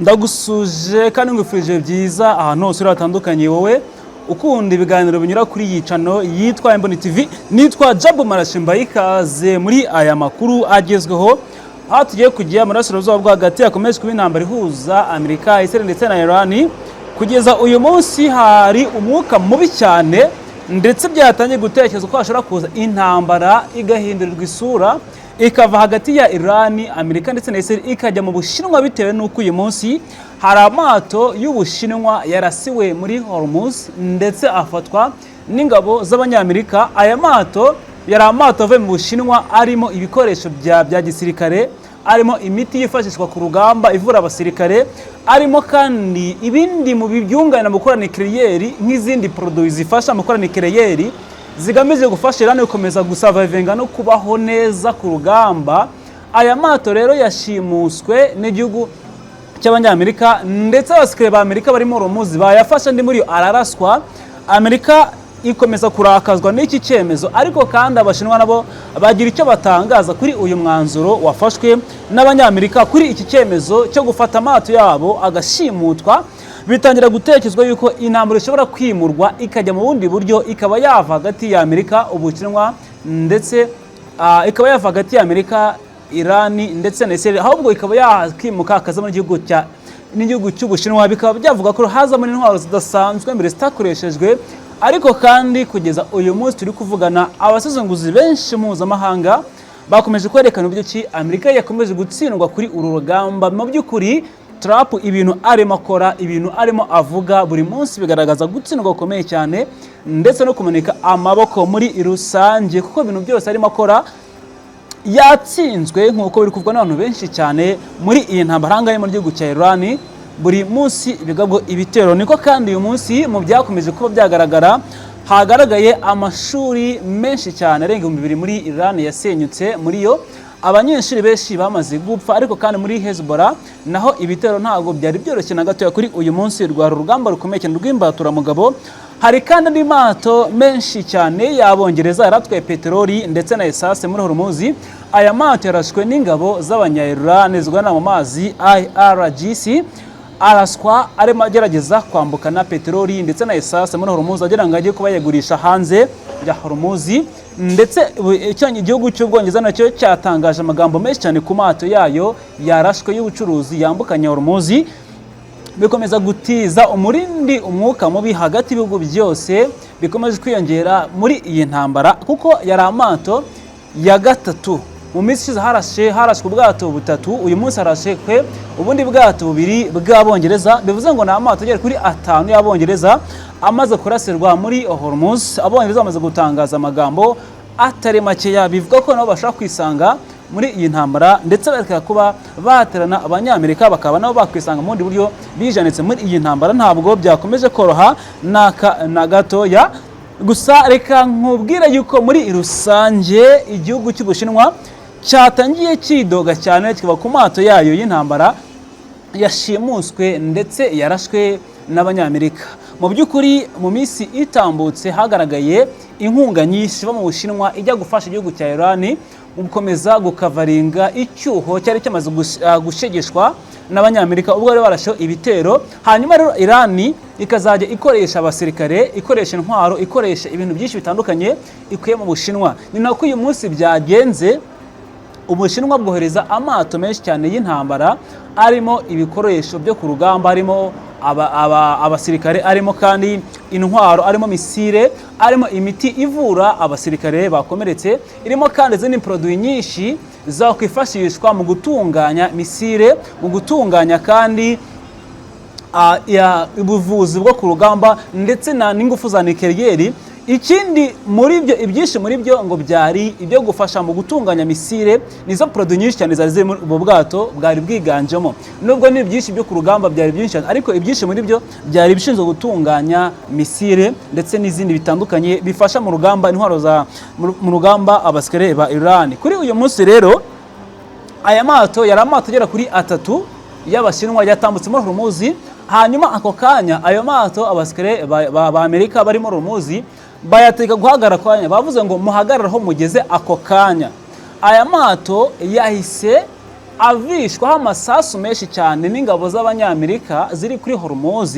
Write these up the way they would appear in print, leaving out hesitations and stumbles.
Ndagusuje kandi ngwifurije byiza ahantu hose uri hatandukanye, wowe ukunda ibiganiro binyura kuri iyi channel yitwa Imboni TV. Nitwa Jabu Marashimba. Ikaze muri aya makuru agezweho, aho tugiye kujya mu burasirazuba bwo hagati hakomeje kuba intambara ihuza Amerika, Israel ndetse na Iran. Kugeza uyu munsi hari umwuka mubi cyane, ndetse byatangiye gutekerezwa ko hashobora kuza intambara igahindurirwa isura, ikava hagati ya Iran, Amerika ndetse na Israel, ikajya mu Bushinwa, bitewe n'uko uyu munsi hari amato y'Ubushinwa yarasiwe muri Hormuz ndetse afatwa n'ingabo z'Abanyamerika. Aya mato yari amato avuye mu Bushinwa, arimo ibikoresho bya gisirikare, arimo imiti yifashishwa ku rugamba ivura abasirikare, arimo kandi ibindi mu byunganira mu gukora nucléaire, nk'izindi produits zifasha mu gukora nucléaire zigamije gufasha Iran gukomeza gusurvivinga no kubaho neza ku rugamba. Aya mato rero yashimuswe n'igihugu cy'Abanyamerika, ndetse abasirikare ba Amerika barimo Hormuz bayafashe, andi muri yo araraswa. Amerika ikomeza kurakazwa n'iki cyemezo, ariko kandi Abashinwa nabo bagira icyo batangaza kuri uyu mwanzuro wafashwe n'Abanyamerika kuri iki cyemezo cyo gufata amato yabo agashimutwa. Bitangira gutekerezwa yuko intambara ishobora kwimurwa ikajya mu bundi buryo, ikaba yava hagati ya Amerika, Ubushinwa ndetse ikaba yava hagati ya Amerika, Irani ndetse na Israel, ahubwo ikaba yakimuka hakazamo n'igihugu cya n'igihugu cy'Ubushinwa. Bikaba byavuga ko hazamo n'intwaro zidasanzwe mbere zitakoreshejwe. Ariko kandi kugeza uyu munsi turi kuvugana, abasesenguzi benshi mpuzamahanga bakomeje kwerekana uburyo ki Amerika yakomeje gutsindwa kuri uru rugamba. Mu by'ukuri Trump, ibintu arimo akora, ibintu arimo avuga buri munsi, bigaragaza gutsindwa gukomeye cyane ndetse no kumanika amaboko muri rusange, kuko ibintu byose arimo akora yatsinzwe, nk'uko biri kuvugwa n'abantu benshi cyane muri iyi ntambara ahangaha mu gihugu cya Iran. Buri munsi bigabwa ibitero. Niko kandi uyu munsi mu byakomeje kuba byagaragara, hagaragaye amashuri menshi cyane arenga 2000 muri Iran yasenyutse, muri yo abanyeshuri benshi bamaze gupfa. Ariko kandi muri Hezbollah naho ibitero ntabwo byari byoroshye na gatoya. Kuri uyu munsi rwari urugamba rukomeye cyane rw'imbaturamugabo. Hari kandi andi mato menshi cyane y'Abongereza yari atwaye peteroli ndetse na essence muri Hormuz. Aya mato yarashwe n'ingabo z'Abanya-Iran zirwanira mu mazi, IRGC, araswa arimo agerageza kwambukana peteroli ndetse na essence muri Hormuz, agira ngo ajye kuba yagurisha hanze ya Hormuz. Ndetse icyo igihugu cy'Ubwongereza nacyo cyatangaje amagambo menshi cyane ku mato yayo yarashwe y'ubucuruzi yambukanya Hormuz. Bikomeza gutiza umurindi umwuka mubi hagati y'ibihugu byose bikomeje kwiyongera muri iyi ntambara, kuko yari amato ya gatatu. Mu minsi ishize harashwe ubwato butatu, uyu munsi harashwe ubundi bwato bubiri bw'Abongereza. Bivuze ngo ni amato agera kuri atanu y'Abongereza amaze kurasirwa muri Hormuz. Abongereza bamaze gutangaza amagambo atari makeya, bivuga ko nabo bashaka kwisanga muri iyi ntambara, ndetse bareka kuba baterana Abanyamerika, bakaba nabo bakwisanga mu bundi buryo bijanitse muri iyi ntambara. Ntabwo byakomeje koroha n'aka na gatoya. Gusa reka nkubwire yuko muri rusange igihugu cy'Ubushinwa cyatangiye kidoga cyane, kikaba ku mato yayo y'intambara yashimuswe ndetse yarashwe n'Abanyamerika. Mu by'ukuri mu minsi itambutse hagaragaye inkunga nyinshi iva mu Bushinwa ijya gufasha igihugu cya Iran mu gukomeza gucoveringa icyuho cyari cyamaze gushegeshwa n'Abanyamerika ubwo bari barasheho ibitero. Hanyuma rero Iran ikazajya ikoresha abasirikare, ikoresha intwaro, ikoresha ibintu byinshi bitandukanye ikuye mu Bushinwa. Ni nako uyu munsi byagenze. Ubushinwa bwohereza amato menshi cyane y'intambara arimo ibikoresho byo ku rugamba, harimo abasirikare, arimo kandi intwaro, arimo missile, arimo imiti ivura abasirikare bakomeretse, irimo kandi izindi produits nyinshi zakwifashishwa mu gutunganya missile, mu gutunganya kandi ubuvuzi bwo ku rugamba, ndetse n'ingufu za nucléaire. Ikindi muri byo, ibyinshi muri byo ngo byari ibyo gufasha mu gutunganya missile. Nizo produits nyinshi cyane zari ziri muri ubwo bwato bwari bwiganjemo. Nubwo ni byinshi byo ku rugamba byari byinshi cyane, ariko ibyinshi muri byo byari ibishinzwe gutunganya missile ndetse n'izindi bitandukanye bifasha mu rugamba, intwaro za mu rugamba abasirikare ba Iran. Kuri uyu munsi rero aya mato yari amato agera kuri atatu y'Abashinwa yatambutse muri Hormuz. Hanyuma ako kanya ayo mato, abasirikare ba Amerika bari muri Hormuz bayategeka guhagarara. Ako kanya bavuze ngo muhagarare aho mugeze. Ako kanya aya mato yahise avishwaho amasasu menshi cyane n'ingabo z'Abanyamerika ziri kuri Hormuz,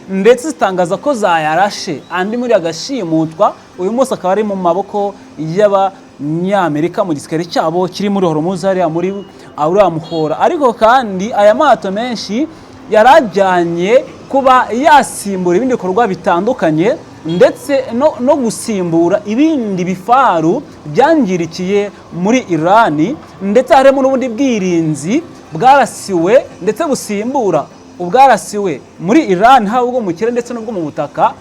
ndetse zitangaza ko zayarashe, andi muri agashimutwa. Uyu munsi akaba ari mu maboko y'Abanyamerika mu gisirikare cyabo kiri muri Hormuz, hariya muri uriya muhora. Ariko kandi aya mato menshi yarajyanye kuba yasimbura ibindi bikorwa bitandukanye, ndetse no gusimbura ibindi bifaru byangirikiye muri Irani, ndetse harimo n'ubundi bwirinzi bwarasiwe ndetse busimbura ubwarasiwe muri Irani, haba ubwo mu kirere ndetse n'ubwo mu butaka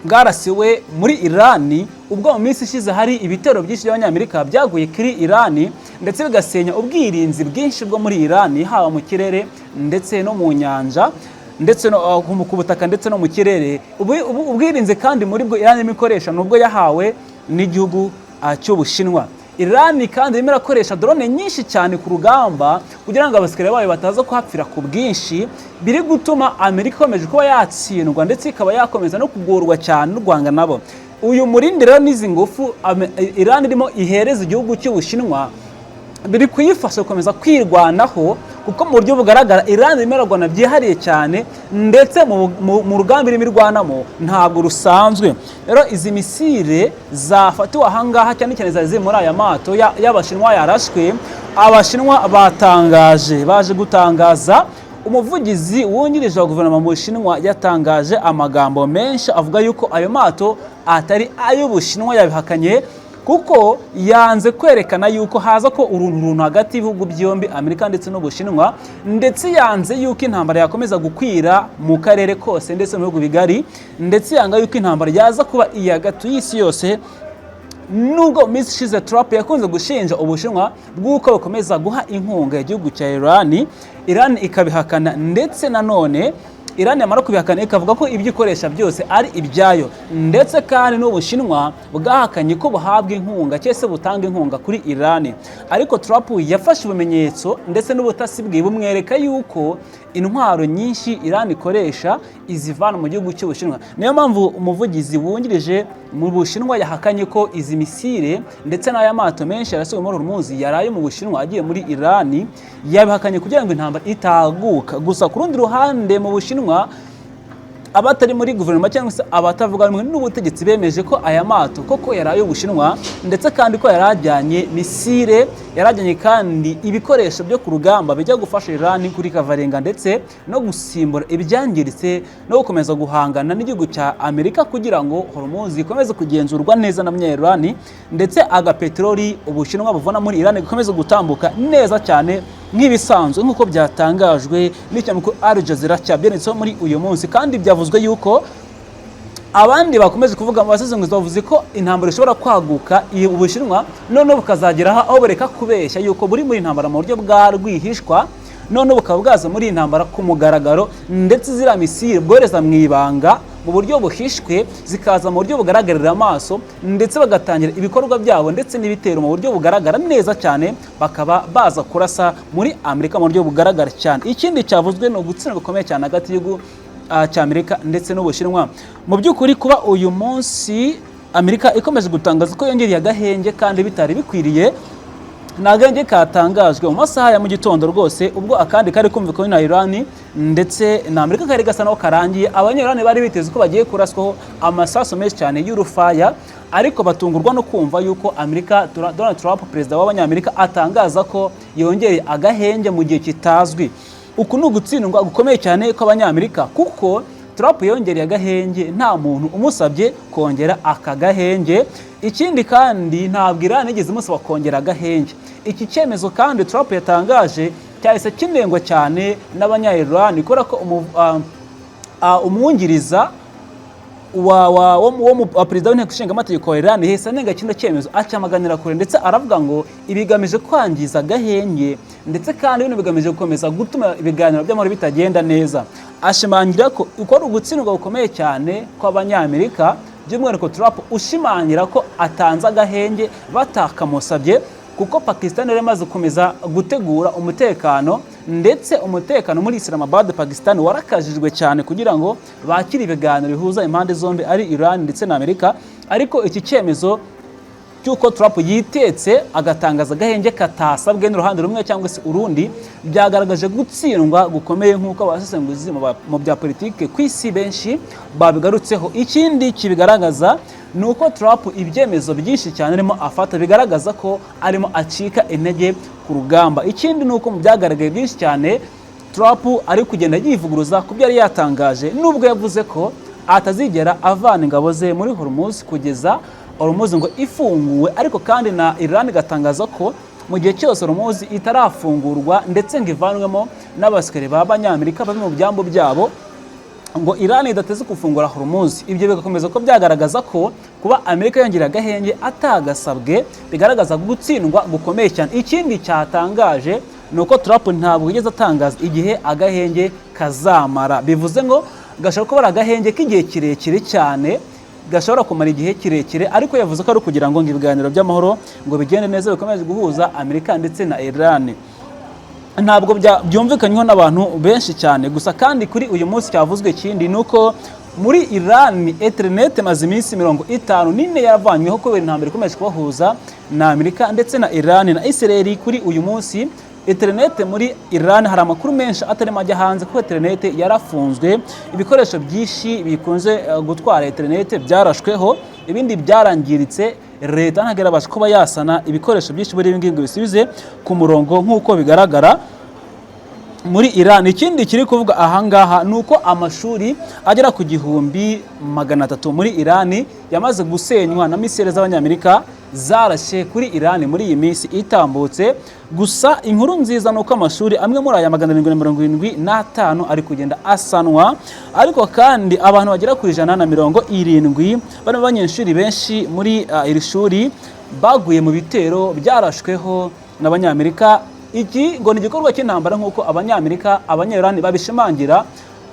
bwarasiwe muri Irani. Ubwo mu minsi ishize hari ibitero byinshi by'Abanyamerika byaguye kuri Irani, ndetse bigasenya ubwirinzi bwinshi bwo muri Irani, haba mu kirere ndetse no mu nyanja, ndetse no ku butaka ndetse no mu kirere. Ubwirinzi kandi muri bwo Irani irimo ikoresha nubwo yahawe n'igihugu cy'Ubushinwa. Irani kandi irimo irakoresha drone nyinshi cyane ku rugamba kugira ngo abasirikare bayo bataza kuhapfira ku bwinshi, biri gutuma Amerika ikomeje kuba yatsindwa, ndetse ikaba yakomeza no kugorwa cyane n'u Rwanda nabo. Uyu murindi rero n'izi ngufu Irani irimo ihereza igihugu cy'Ubushinwa biri kuyifasha gukomeza kwirwanaho, kuko mu buryo bugaragara Iran irimo irarwana byihariye cyane, ndetse mu rugamba irimo irwanamo ntabwo rusanzwe. Rero izi misile zafatiwe ahangaha, cyane cyane zari ziri muri aya mato y'Abashinwa yarashwe, Abashinwa batangaje, baje gutangaza, umuvugizi wungirije wa guverinoma mu Bushinwa yatangaje amagambo menshi avuga yuko ayo mato atari ay'Ubushinwa. Yabihakanye kuko yanze kwerekana yuko haza ko uruntu runtu hagati y'ibihugu byombi, Amerika ndetse n'Ubushinwa, ndetse yanze yuko intambara yakomeza gukwira mu karere kose ndetse mu bihugu bigari, ndetse yanga yuko intambara yaza kuba iya gatu y'isi yose. Nubwo mu minsi ishize Trump yakunze gushinja Ubushinwa bw'uko bukomeza guha inkunga igihugu cya Iran, Iran ikabihakana, ndetse nanone Iran yamara kubihakana ikavuga ko ibyo ikoresha byose ari ibyayo. Ndetse kandi n'Ubushinwa bwahakanye ko buhabwa inkunga cyangwa se butanga inkunga kuri Iran. Ariko Trump yafashe ibimenyetso ndetse n'ubutasi bwe bumwereka yuko intwaro nyinshi Iran ikoresha izivana mu gihugu cy'Ubushinwa. Niyo mpamvu umuvugizi wungirije mu Bushinwa yahakanye ko izi misile ndetse n'aya mato menshi yarasiwe muri Hormuz yaraye mu Bushinwa agiye muri Iran. Yabihakanye kugira ngo intambara itaguka. Gusa ku rundi ruhande, mu Bushinwa, abatari muri guverinoma cyangwa se abatavuga rumwe n'ubutegetsi bemeje ko aya mato koko yari ay'Ubushinwa, ndetse kandi ko yari ajyanye misile, yari ajyanye kandi ibikoresho byo ku rugamba bijya gufasha Iran kuri kavarenga, ndetse no gusimbura ibyangiritse no gukomeza guhangana n'igihugu cya Amerika, kugira ngo Hormuz ikomeze kugenzurwa neza na Iran, ndetse agapeteroli Ubushinwa buvana muri Iran gakomeze gutambuka neza cyane nk'ibisanzwe, nk'uko byatangajwe n'ikinyamakuru Al Jazeera cyabyanditseho muri uyu munsi. Kandi byavuzwe yuko abandi bakomeje kuvuga mu basesenguzi bavuze ko intambara ishobora kwaguka, Ubushinwa noneho bukazagera aho bureka kubeshya yuko buri muri intambara mu buryo bwa rwihishwa, noneho bukaba bwaza muri iyi ntambara ku mugaragaro, ndetse ziriya misile bwohereza mu ibanga mu buryo buhishwe zikaza mu buryo bugaragarira amaso, ndetse bagatangira ibikorwa byabo ndetse n'ibitero mu buryo bugaragara neza cyane, bakaba baza kurasa muri Amerika mu buryo bugaragara cyane. Ikindi cyavuzwe ni ugutsindwa gukomeye cyane hagati y'igihugu cya Amerika ndetse n'Ubushinwa. Mu by'ukuri, kuba uyu munsi Amerika ikomeje gutangaza ko yongereye agahenge kandi bitari bikwiriye, ni agahenge katangajwe mu masaha ya mu gitondo rwose, ubwo akandi kari kumvikana na Iran ndetse na Amerika kari gasa naho karangiye. Abanya-Iran bari biteze ko bagiye kuraswaho amasasu menshi cyane y'urufaya, ariko batungurwa no kumva yuko Amerika, Donald Trump, perezida w'Abanyamerika, atangaza ko yongereye agahenge mu gihe kitazwi. Uku ni ugutsindwa gukomeye cyane kw'Abanyamerika, kuko Trump yongereye agahenge nta muntu umusabye kongera aka gahenge. Ikindi kandi, ntabwo Iran yigeze imusaba kongera agahenge. Iki cyemezo kandi Trump yatangaje cyahise kinengwa cyane n'Abanya-Iran, kubera ko umwungiriza wa perezida w'inteko ishinga amategeko wa Iran yahise anenga kino cyemezo, acyamaganira kure, ndetse aravuga ngo ibigamije kwangiza agahenge, ndetse kandi bino bigamije gukomeza gutuma ibiganiro by'amahoro bitagenda neza. Ashimangira ko uko ari ugutsindwa gukomeye cyane kw'Abanyamerika, by'umwihariko Trump ushimangira ko atanze agahenge batakamusabye, kuko Pakistan yari imaze gukomeza gutegura umutekano, ndetse umutekano muri Islamabad, Pakistan, warakajijwe cyane kugira ngo bakire ibiganiro bihuza impande zombi, ari Iran ndetse na Amerika. Ariko iki cyemezo cy'uko Trump yongereye agahenge cy'uko Trump yitetse agatangaza agahenge katasabwe n'uruhande rumwe cyangwa se urundi, byagaragaje gutsindwa gukomeye, nk'uko abasesenguzi mu bya politike ku isi benshi babigarutseho. Ikindi kibigaragaza ni uko Trump ibyemezo byinshi cyane arimo afata bigaragaza ko arimo acika intege ku rugamba. Ikindi ni uko mu byagaragaye byinshi cyane, Trump ari kugenda yivuguruza ku byo yari yatangaje, nubwo yavuze ko atazigera avana ingabo ze muri Hormuz kugeza Hormuz ngo ifunguwe, ariko kandi na Iran igatangaza ko mu gihe cyose Hormuz itarafungurwa ndetse ngo ivanwemo n'abasikari b'Abanyamerika bari mu byambu byabo, ngo Iran idateze gufungura Hormuz. Ibyo bigakomeza ko byagaragaza ko kuba Amerika yongera agahenge atagasabwe bigaragaza gutsindwa gukomeye cyane. Ikindi cyatangaje ni uko Trump ntabwo yigeze atangaza igihe agahenge kazamara, bivuze ngo gashobora kuba ari agahenge k'igihe kirekire cyane, gashobora kumara igihe kirekire, ariko yavuze ko ari ukugira ngo ibiganiro by'amahoro ngo bigende neza, bikomeze guhuza Amerika ndetse na Iran. Ntabwo byumvikanyweho n'abantu benshi cyane. Gusa kandi kuri uyu munsi cyavuzwe ikindi ni uko muri Iran internet maze iminsi 54 yaravanyweho kubera intambara ikomeje kubahuza na Amerika ndetse na Iran na Israel. Kuri uyu munsi internet muri Iran hari amakuru menshi atarimo ajya hanze kuko internet yarafunzwe, ibikoresho byinshi bikunze gutwara internet byarashweho, ibindi byarangiritse. Leta ntabwo irabasha kuba yasana ibikoresho byinshi muri ibi ngibi ngo bisubize ku murongo nk'uko bigaragara muri Iran. Ikindi kiri kuvuga ahangaha ni uko amashuri agera ku 1300 muri Iran yamaze gusenywa na misile z'Abanyamerika zarashe kuri Iran muri iyi minsi itambutse. Gusa inkuru nziza ni uko amashuri amwe muri aya 775 ari kugenda asanwa, ariko kandi abantu bagera ku 170 barimo abanyeshuri benshi muri iri shuri baguye mu bitero byarashweho n'Abanyamerika. Iki ngo ni igikorwa cy'intambara, nk'uko Abanyamerika, Abanyayirani babishimangira,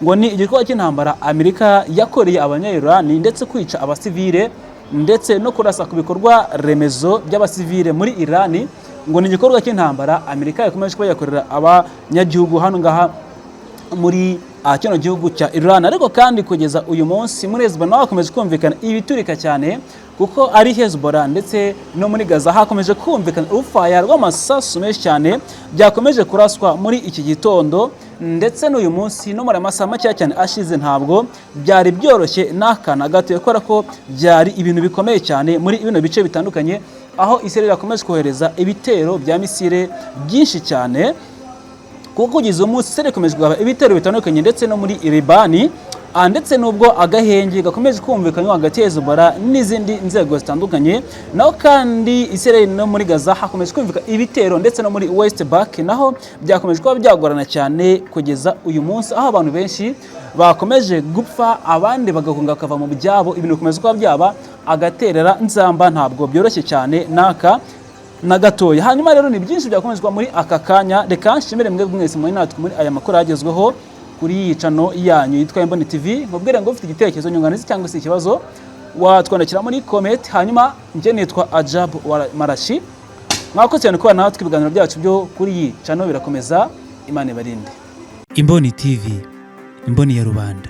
ngo ni igikorwa cy'intambara Amerika yakoreye Abanyayirani, ndetse kwica abasivile ndetse no kurasa ku bikorwa remezo by'abasivile muri Irani, ngo ni igikorwa cy'intambara Amerika yakomeje kuba yakorera abanyagihugu hano ngaha muri kino gihugu cya Iran. Ariko kandi kugeza uyu munsi muri Hezbollah naho hakomeje kumvikana ibiturika cyane, kuko ari Hezbollah ndetse no muri Gaza hakomeje kumvikana urufaya rw'amasasu menshi cyane byakomeje kuraswa muri iki gitondo ndetse n'uyu munsi no muri amasaha makeya cyane ashize. Ntabwo byari byoroshye n'aka na gato, kubera ko byari ibintu bikomeye cyane muri bino bice bitandukanye, aho Israel yakomeje kohereza ibitero bya misile byinshi cyane, kuko kugeza uyu munsi Israel ikomeje kugaba ibitero bitandukanye ndetse no muri Libani, ndetse n'ubwo agahenge gakomeje kumvikanywa hagati ya Hezbollah n'izindi nzego zitandukanye, naho kandi Israel no muri Gaza hakomeje kumvikana ibitero, ndetse no muri West Bank naho byakomeje kuba byagorana cyane kugeza uyu munsi, aho abantu benshi bakomeje gupfa, abandi bagahunga bakava mu byabo, ibintu bikomeza kuba byaba agaterera nzamba. Ntabwo byoroshye cyane n'aka na gatoya. Hanyuma rero ni byinshi byakomezwa muri aka kanya. Reka nshimire mwebwe mwese muri natwe muri aya makuru agezweho kuri iyi channel yanyu yitwa Imboni TV. Nkubwire ngo ufite igitekerezo, nyunganizi cyangwa se ikibazo, watwandikira muri comment. Hanyuma njye nitwa Ajab Marashi. Mwakoze cyane kuba natwe. Ibiganiro byacu byo kuri iyi channel birakomeza. Imana ibarinde. Imboni TV, imboni ya rubanda.